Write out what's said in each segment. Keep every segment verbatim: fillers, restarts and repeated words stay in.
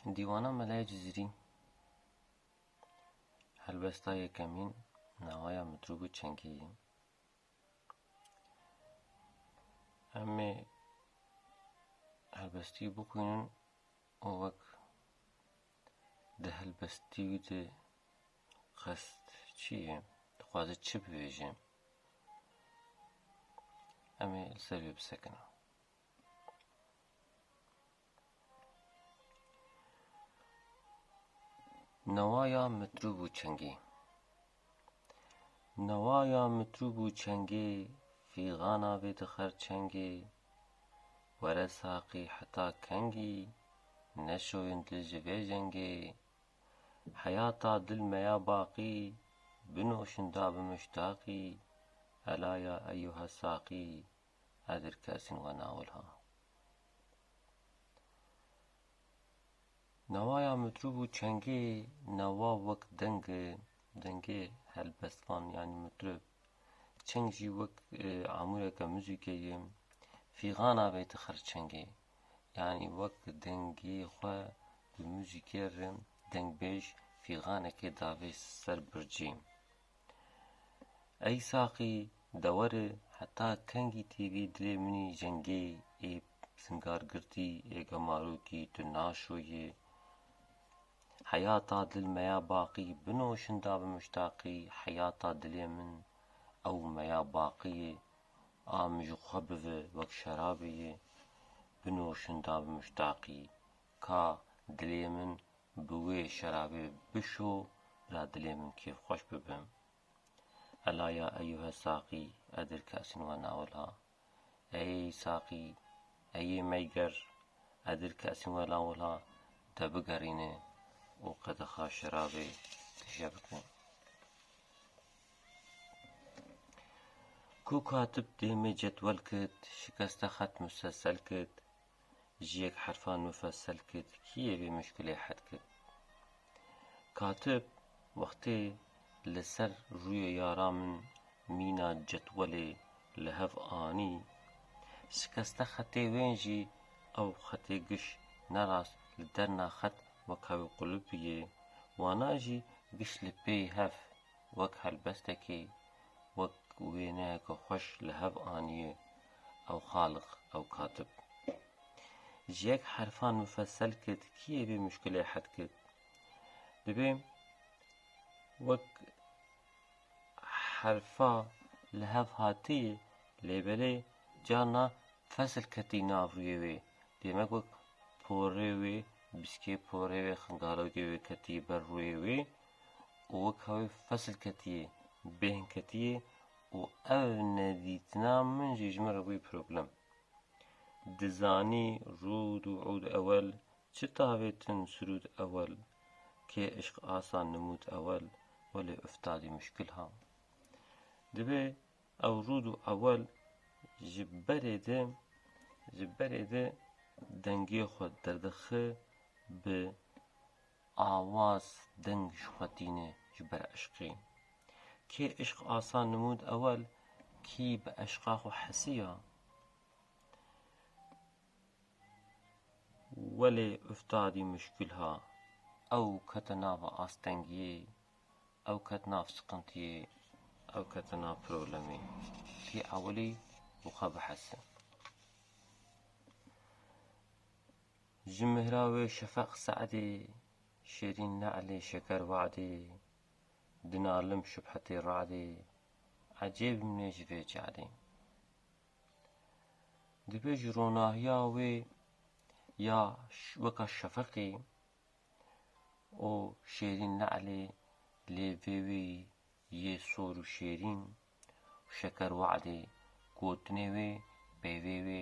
Dîwana Melayê Cizîrî, helbesta yekemîn, Newaya Mitrûb û Çengê ye. Em ê helbestî bixwînin û wek di helbestî wî de qest çi ye, dixwaze çi bibêje, em ê li ser wê bisekinin. Newaya Mitrûb û Çengê. Newaya mitrûb û çengê, fîxana vê dixer çengê. Were saqî heta kengî, neşoyin dil ji vê jengê. Heyata dil meya baqî, binoşin da bi miştaqî. Ela ya eyyuha saqî, edir kesin we nawilha. Newaya mitrûb û çengê, newa wek deng e, dengê helbestvan, yanî mitrûb. Çeng jî wek, e, amûreke muzîkê ye. Fîxana vê dixir çengê. Yanî wek dengê xwe bi muzîkê re dengbêj fîxanekê davê ser bircî. Ey saqî, de were, heta kengî têvî dilê min î jengê, ê singargirtî, ê gemarokî tu naşoyê. Heyata dil meya baqî, binoşin da bi miştaqî, heyata dilê min ew meya baqî ye. A min ji xwe bive wek şerabê ye, binoşin da bi miştaqî. Ka dilê min bi wê şerabê bişo, bila dilê min kêfxweş bibe. Ela ya eyyuhe saqî, edir kesin we nawilha. Ey saqî, ey meyger, edir kesin we nawilha, de bigerîne û qedexa şerabê tije bikin. Ku katib dêmê cetwel kit, şikeste xet muselsel kit, ji yek herfan mufesel kit, kî yê vê muşkilê hed kit? Katib wextê li ser rûyê yara min mîna cetwelê li hev anî, şikeste xetê wên jî ew xetê giş nerast li derna xet wek hewî qulipî ye, wana jî giş li pêy hev wek helbestekê, wek wêneyeke xweş li hev aniye ew xaliq, ew katib. Ji yek herfan mufesel kit, kî yê vê muşkilê hed kit? Dibê wek herfa li hev hatî, lê belê carna fesil ketî nav rûyê wê. Demek wek porê wê, biskê porê wê, xingalokê wê ketî ber rûyê wê û wek hewê fesil ketiye, bêhn ketiye û ev nedîtina min jî ji min re bûye problem. Dizanî rûd û ûd ewel, çi tavêtin sirûd ewel, kê işq asa nimûd ewel, welê uftadî muşkil ha. Dibê ew rûd û ewel ji berê de, ji berê de dengê xwe derdixe bi awaz, deng ji xwe tîne ji ber eşqê. Kê işq asa nimûd ewel, kî bi eşqa xwe hesiya, welê uftadî muşkil ha, ew kete nava astengiyê, ew ket nav siqintiyê, ew kete nav problemê. Kê ewilî bi xwe bihese. Ji mihra wê şefeq se'dê, şêrîn ne'lê şeker we'dê, dinalim şubhetê ra'dê, ecêb min ê ji vê ce'dê. Dibê ji ronahiya wê ya ş-, weka şefeqê û şêrîn ne'lê lê vê wê yê sor û şêrîn, şeker we'dê, gotinê wê, peyvê wê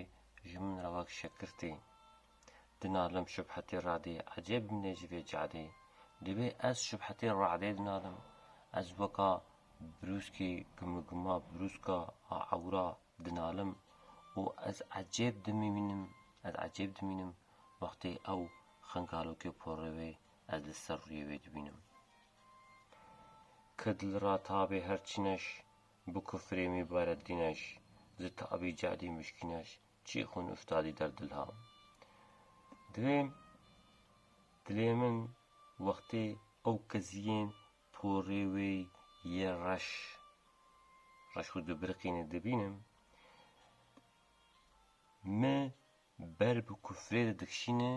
ji min re wek şekir tê. Dinalim şubhetê radê, ecêb min ê ji vê cadê. Dibê ez şubhetê radê dinalim, ez weka brûskê gimigima brûska a ewra dinalim û ez ecêb dimînim, ez ecêb dimînim wextê ew xingalokê porê wê ez li ser rûyê wê dibînim. Kid li ra tabê her çîneş, bi kufrê mîbaret dîneş, zi tabî cadî mişkîneş, çî xûn uftadî der dilha. Divê Dilê min wextê ew keziyên porê wê yê reş, reş û dubiriqînê dibînim, mi ber bi kufrê de dikişîne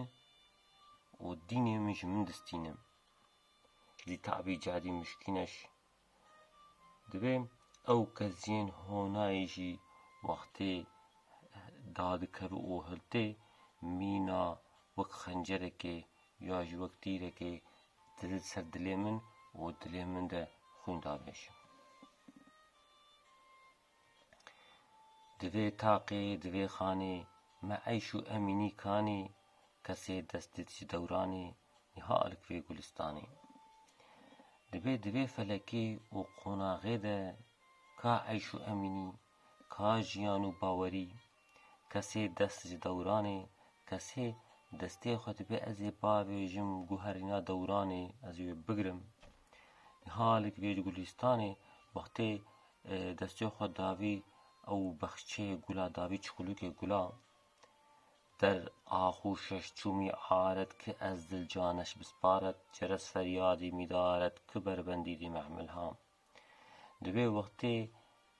û dînê min ji min distîne. Zî tabî cadî muşkîneş. Divê ew keziyên honayê jî wextê dadikeve û hiltê mîna wek xencerekê ya jî wek tîrekê di ser dilê min û dilê min de xwîn davêje. Divê taqê, divê xanê, me eyş û emînî kanê, kesê dest dit ji dewranê, nîha alik vê gulistanê. Divê, divê felekê û qonaxê de ka eyş û emînî, ka jiyan û bawerî, kesê dest ji dewranê, kesê destê xwe dibê ez ê bavêjim guherîna dewranê, ez ê wê bigrim. Nîha alik vê gulistanê wextê, e, destê xwe davî ew bexçeyê gula davî çikulûkê gula. Der axû şeş çûmî aret ki ez dil caneş bisparet, ceres feryadî mîdaret ki berbendî dî mehmil ha. Divê wextê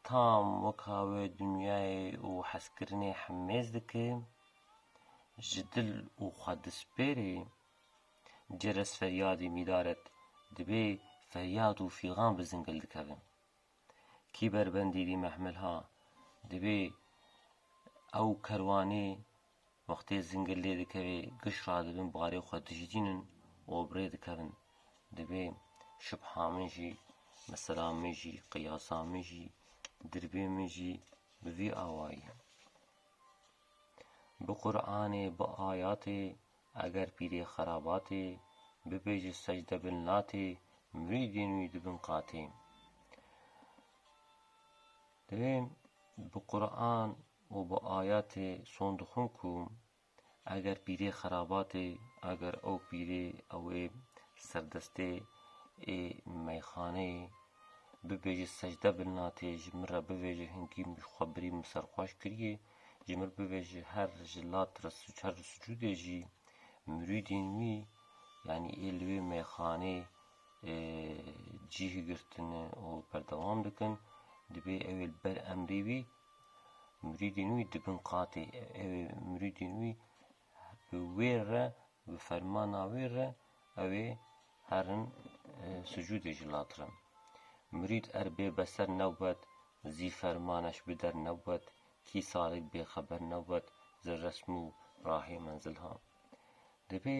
tam wek hawê dinyayê û hezkirinê hemêz dike, ji dil û xwe dispêrê, ceres feryadî mîdaret, divê feryad û fîxan bi zingil dikevin. Kî berbendî dî mehmil ha, divê ew kerwanê wextê zingil lê dikevê, giş radibin, barê xwe dijdînin û bi rê dikevin. Divê şibha min jî, mesela min jî, qiyasa min jî, dirbê min jî bi vî awayî. Bi Qur'anê, bi ayatê, eger pîrê xerabatê, bibêje secde bin latê, mirîdên wî dibin qatê. Divê bi Qur'an û bi ayatê son dixwin ku eger pîrê xerabatê, eger ew pîrê ew ê serdestê ê meyxaneyê, bibêje secde bin latê, ji min re bivêje hingî min ji xwe birî min serxweş kiriye, ji min bivêje her ji lat re suc-, her sucûdê jî mirîdên wî, yanî ê li wê meyxanê, e, cîh girtine û berdewam dikin, divê ew ê li ber emrê wî mirîdên wî dibin qatê, ew ê mirîdên wî bi wê re, bi fermana wê re ew ê herin, e, sucûdê ji lat re. Mirîd er bê beser newbet, zî fermaneş bi der newbet, kî salik bêxeber newbet, zi resm û rahê menzil ha. Divê,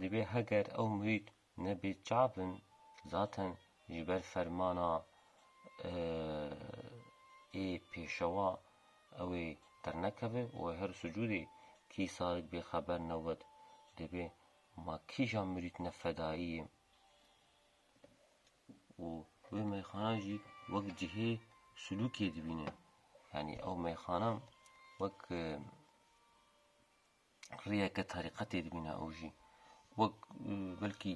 divê heger ew mirîd nebê çabin, zaten ji ber fermana, e, ê pêşewa ew ê dernekeve û her sucûdê kî salik bêxeber newbet, divê ma kîja mirîd ne fedayî ye. Û wê meyxana jî wek cihê sulûkê dibîne. Yanî ew meyxana wek, e, rêyeke tarîqetê dibîne ew jî. Wek, e, belkî,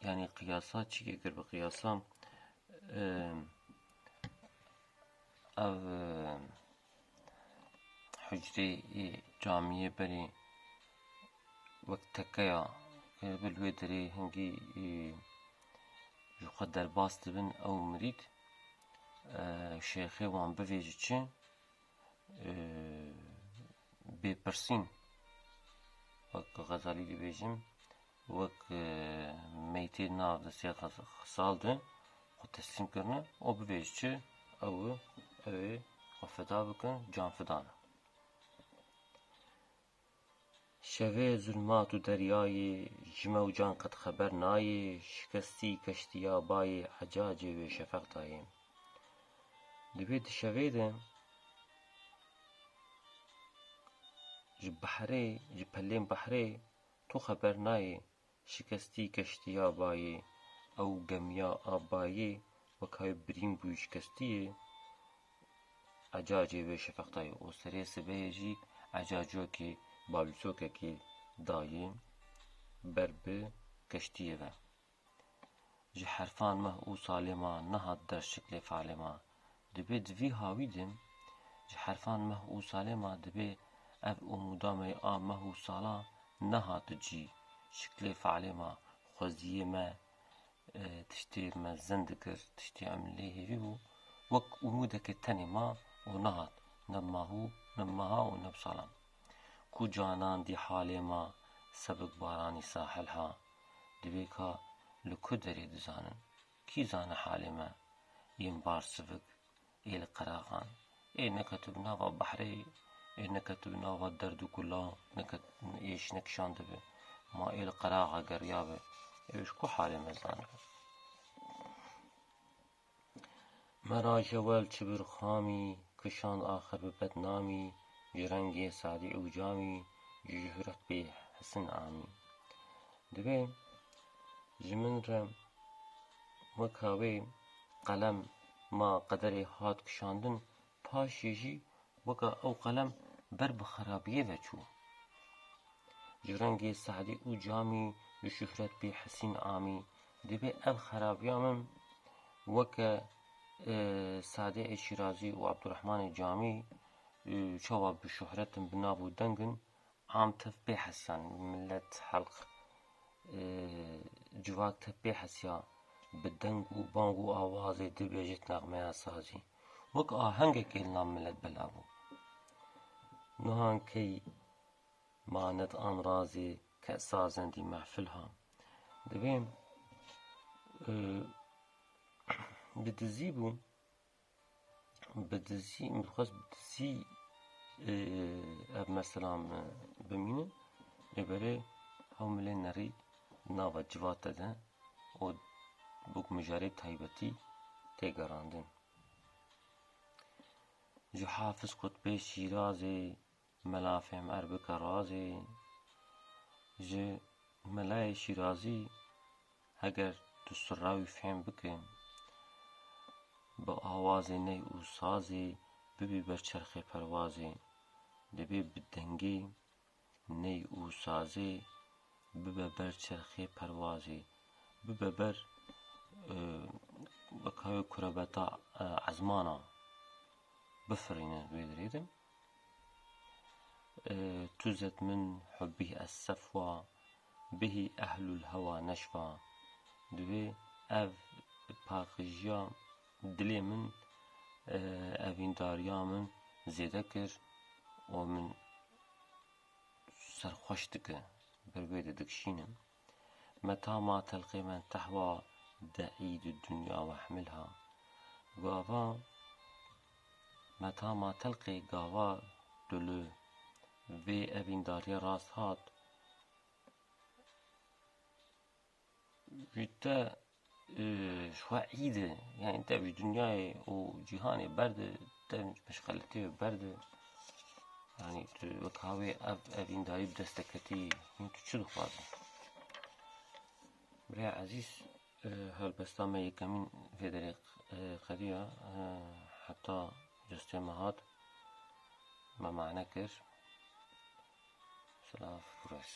yanî qiyasa çi kir bi qiyasa, e, ev, e, hucreyê camiyê berê wek tekeya, e, bi li wê derê hingî, e, ji xwe derbas dibin ew mirîd, e, şêxê wan bivêje çi, e, bêpirsîn, wek Xezalî dibêjin, wek, e, meytê nav de sê xes-, xisal de xwe teslîm kirine, û bivêje çi, ew, ew ê xwe feda bikin, can fidan e. Şevê zulmat û deryayê, ji mewcan qet xeber nayê, şikestî keştiya bayê, ecacê wê şefeq dayê. Divê di şevê de ji behrê, ji pelên behrê tu xeber nayê, şikestî keştiya bayê, ew gemiya a bayê, wek hay birîn bûyî şikestî ye, ecacê wê şefeq dayê û serê sibehê jî ecacokê, balûsokekê dayê ber bi keştiyê ve. Ji herfan meh û salê ma nehat der şiklê falê ma. Dibê di vî hawî de ji herfan meh û salê ma dibê ev umûda me a meh û sala nehat cî. şiklê fealê ma, xweziyê me, e, tiştê mezin dikir, tiştê em lê hêvî bû, wek umûdeke tenê ma û nehat, ne bi ma hû, ne bi meha û ne bi salan. Ku canan dî halê ma, sebik baranî sahil ha, divê ka li ku derê dizanin? Kî zane halê me yên bar sivik, ê li qeraxan, ê neketibû nava behrê, ê neketibû nava derd û kula, neket-, êş nekişandibi. Ma ê li qeraxa geriyabi, ê ji ku halê me zanibi? Me ra jewel çi bir xamî, kişand axir bi bednamî, ji rengê sadî û camî, ji şuhret bê hesin amî. Divê ji min re weka wê qelem ma qederê hat kişandin, paşê jî weka ew qelem ber bi xerabiyê ve çû. Ji rengê sadî û camî, ji şuhret bê hesîn amî. Divê ev xerabiya min weke, e, Sadê ê Şîrazî û Abdurrahmanê Camî, e, çawa bi şuhret in, bi nav û deng in, am tev pê hesiyan, millet, xelq, e, civak tev pê hesiya, bi deng û bang û awazê dibêjit nexmeya sazî. Wek ahengekê li nav millet bela bû. Nuhan key manet an razê ke sazendî mehfil ha. Divê, e, bi dizî bû, bi dizî, min dixwest bi dizî, e, ev mesela min bimînin. Lê berê hew milê nerî nava civate de û bûk mijarê taybetî tê gerandin. Ji Hafiz Qutbê Şîrazê, Mela fêm er bike razê, ji Melayê Şîrazî heger tu sirra wî fêm bike, bi awazê ney û sazê bibî ber çerxê perwazê, divê bi dengê ney û sazê bibe ber çerxê perwazê, bibe ber, e, wek hewê kurebeta, e, ezmana bifirîne wê dirê de. E, tu zet min hubbî ez sefwa, bihî ehlul hewa neşva. Divê ev paqijiya dilê min, e, evîndariya min zêde kir û min serxweş dike, ber wê de dikişînim. Meta ma telqê men tehwa de îd û dinya wehmil ha. Gava, meta ma telqê gava tu li vê evîndariya rast hat, ji te, e, ji xwe îd e. Yani te ji dinyayê û cîhanê berde, te ji meşxeletiyê berde. Yani tu wek hawê ev, evîndarî bi dest te ketî, yani tu çi dixwazî? Birayê ezîz, e, helbesta me yekemîn vê derê, e, qediya, e, heta cestê me hat, me mane kir. Silav û reş.